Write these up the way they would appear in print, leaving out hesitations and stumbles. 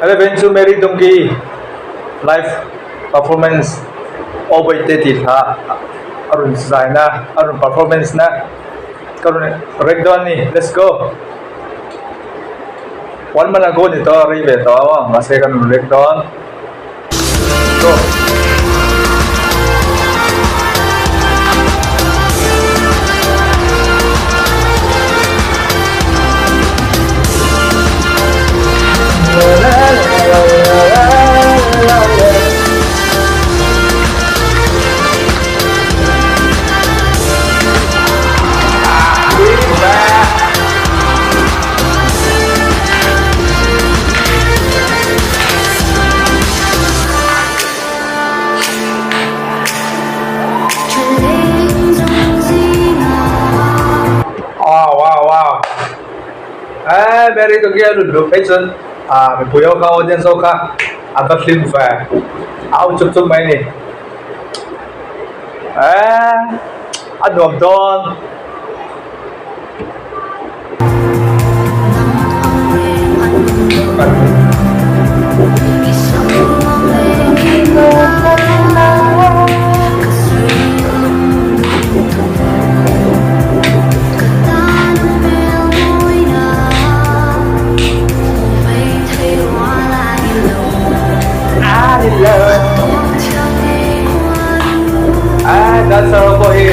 Eleven chu Mary Dungki live performance Aw Bawihte tih hla a rawn zai na a rawn performance na ka rawn rek dawn a ni let's go one month ago ni tawh a rei ve tawh a mahse ka rawn rek dawn let's go. Wow wow wow eh Mary ka kia lut luh phei chuan ah mipui ho kha audience ho kha an va hlim ve a au chuk chuk mai a ni eh a nuam dawn. Dancer ho pawh hi.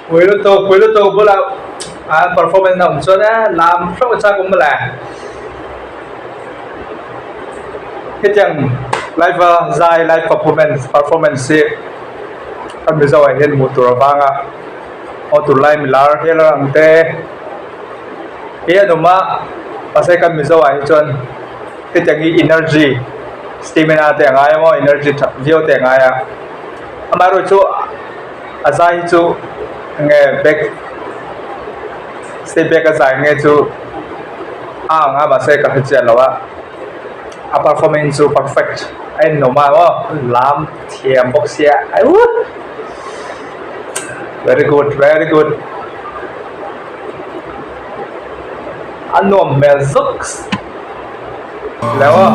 Pui lutuk pui lutuk bulah ah performance a awm chuan e lam hreuh chak awm mawle hetiang live a zai live performance performance hi a mizo ah hian hmuh tur avanga aw tunlai milar hial ang te hi an awm a mahse kan mizo ah hi chuan hetiang hi energy stamina te a ngai a maw energy tha viau te a ngai a amaherawhchu a zai hi chu enge back step back a zai nge chu a ang a mahse ka hre chiah lo a a performance chu perfect a inawm a maw lam thiam bawk sia very good very good a nuam hmel zawk lo a.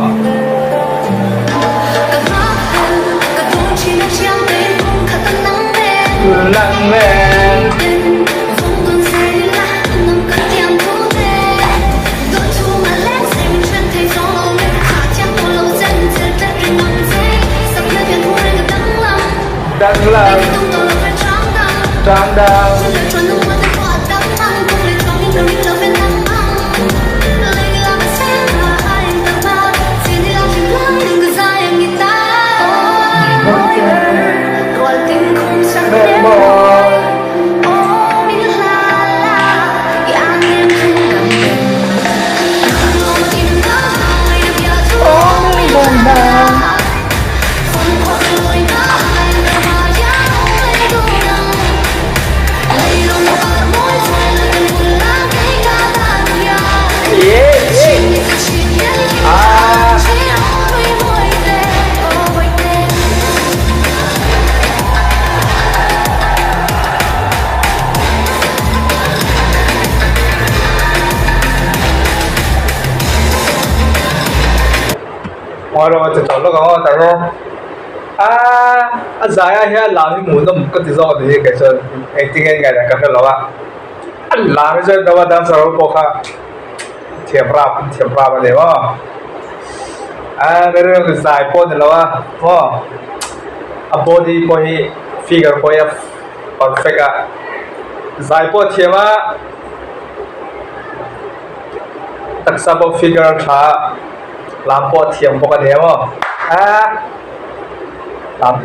Danglam Danglam Ngawi ti tawh lawk ang aw tak rawh aaa a zai ah hian lam hi hmuhnawm ka ti zawk a ni hi kei chuan engtin nge ngaihdan ka hrelo a a lam hi chuan dama dancer ho pawh kha thiam rap thiam rap a ni maw aaa zai pawh a ni lo a maw a body pawh hi figure pawh hi a perfect a zai pawh a thiam a taksa pawh figure a tha a lam pawh a thiam bawk a ni maw aaa. Lam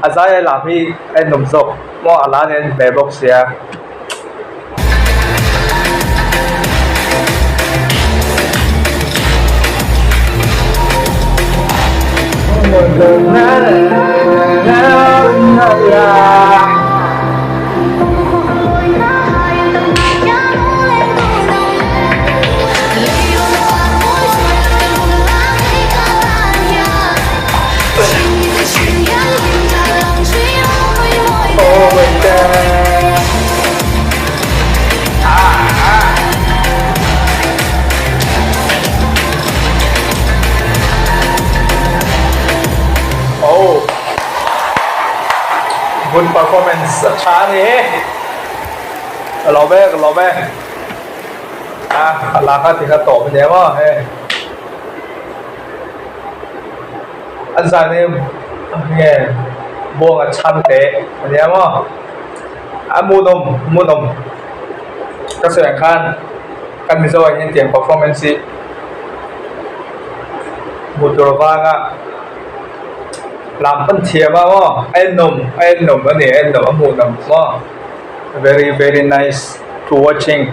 a zai a lam hi a en awm zawk maw a la nen hmel bawk sia. Oh Good performance a tha a ni e Ka lawm e ka lawm e A a la kha ti kha tawp a nia maw hei. A zan hi nge buanga chhang teh a nia maw a hmuhnawm hmuhnawm ka sawi ang khan kan mizo ah hian tiang performance hi hmuh tur avanga lam pan thiam a maw a ennawm a ennawm a ni a ennawm a hmuhnawm maw very very nice to watching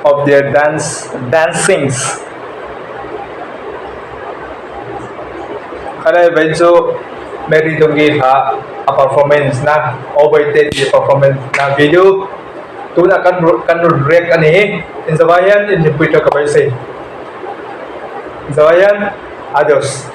of their dance dancings. Khalai vawiin chu Mary Dungi hla a performance na Aw Bawihte tih performance na video tunah kan kan rawn react a ni hi inzawh ah hian inhlimpui tawh ka beisei inzawh ah hian adios.